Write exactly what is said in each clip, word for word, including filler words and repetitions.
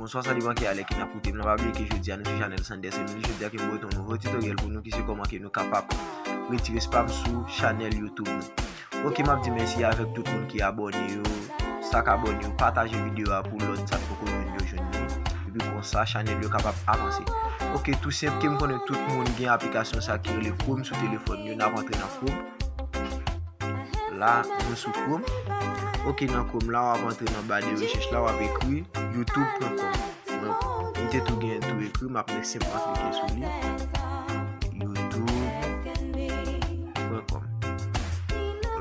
Bonswa, sa depann ki alè ke n ap koute m nan. Pa bliye ke jodi a nou sou chanèl Sanders Emily. Jodi a ke m pote yon nouvo tutoriel pou nou ki se kòman ke nou kapab retire spam sou chanèl YouTube nou. Ok, m ap di mèsi avèk tout moun ki abòne yo, sa k abòne yo, pataje videyo a pou lòt sa k poko jwenn yo jwenn li. Epi konsa chanèl yo kapab avanse. Ok, tou senp ke m konnen tout moun gen aplikasyon sa ki rele Chrome sou telefòn yo, n ap antre nan Chrome. La, nou sou Chrome. Ok, nan Chrome la, w ap antre nan ba de rechèch la, w ap ekri youtube pwen kòm. Donk, m te tou gen tou ekri, m ap senpman klike sou li. youtube pwen kòm.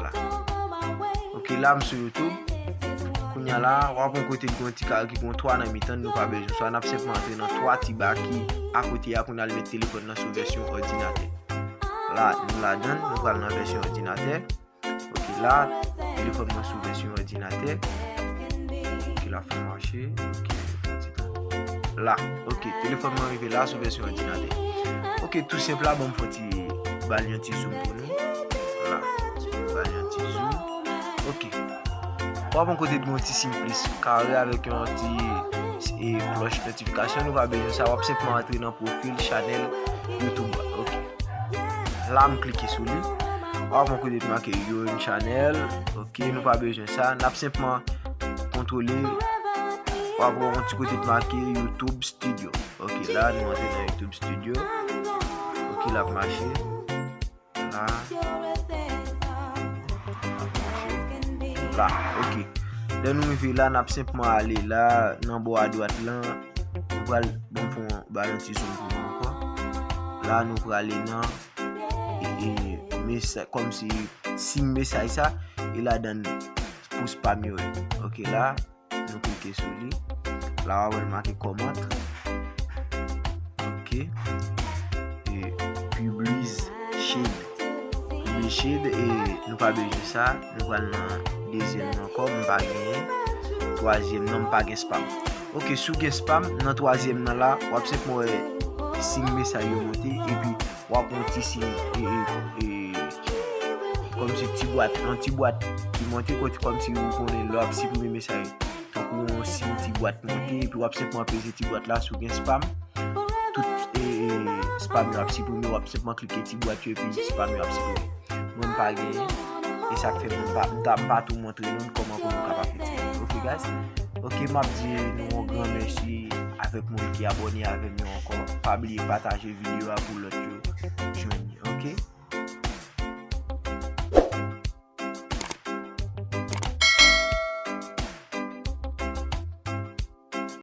La. Ok, la, m sou YouTube. Kounye a la, w ap wè yon kote ki gen yon ti kare ki gen yon twa nan mitan, nou pa bezwen sa. N ap senpman antre nan twa ti ba ki akote a pou n al met telefòn nan sou vèsyon òdinatè. La, nou ladan, nou pral nan vèsyon òdinatè. Ok, la, telefòn mwen sou vèsyon òdinatè. Ok, l ap fè mache. Ok, fè ti tan. La, ok, telefòn mwen rive la sou vèsyon òdinatè. Ok, tou senp la, bon, m fè ti, ba l yon ti zoom pou nou. La, ba l yon ti zoom. Ok. W ap wè yon kote gen yon ti siy plis kare avèk yon ti, e, klòch notifikasyon. Nou pa bezwen sa, w ap senpman antre nan pwofil chanèl YouTube. Ok. La, m klike sou li. W ap wè yon kote ki make Your Channel. Ok, nou pa bezwen sa. N ap senpman kontwole. W ap wè yon ti kote ki make YouTube Studio. Ok, la, nou antre nan YouTube Studio. Ok, l ap mache. La. La, ok. Lè nou rive la, n ap senpman ale la, nan bò adwat lan. Nou pral, bon, pou ba yon ti zoom pou nou ankò. La, nou prale nan, e, e, mesaj, kòmsi siy mesaj sa, e ladan pou spam yo ye. Ok, la, nou klike sou li. La, w ap wè l make comment. Ok. E, publish shade. Publish shade, e nou pa bezwen sa. Nou pral nan dezyèm nan ankò, m pa genyen. Twazyèm nan, m pa gen spam. Ok, si w gen spam, nan twazyèm nan la, w ap senpman wè siy mesaj yo monte, epi w ap wè yon ti siy, e, e, e, kòmsi ti bwat, yon ti bwat ki monte kote kòmsi ou konnen lè w ap siprime mesaj. Tankou yon siy ti bwat monte, epi w ap senpman peze ti bwat la si w gen spam. Tout, e, e, spam yo ap siprime, w ap senpman klike ti bwat yo, epi spam yo ap siprime. Mwen, m pa genyen. E sa k fè mwen pa, m ta, m pa tou montre nou kòman pou nou kapab retire. Ok, guys? Ok, m ap di nou yon gran mèsi avèk moun ki abòne avè m yo ankò. Pa bliye pataje videyo a pou lòt yo.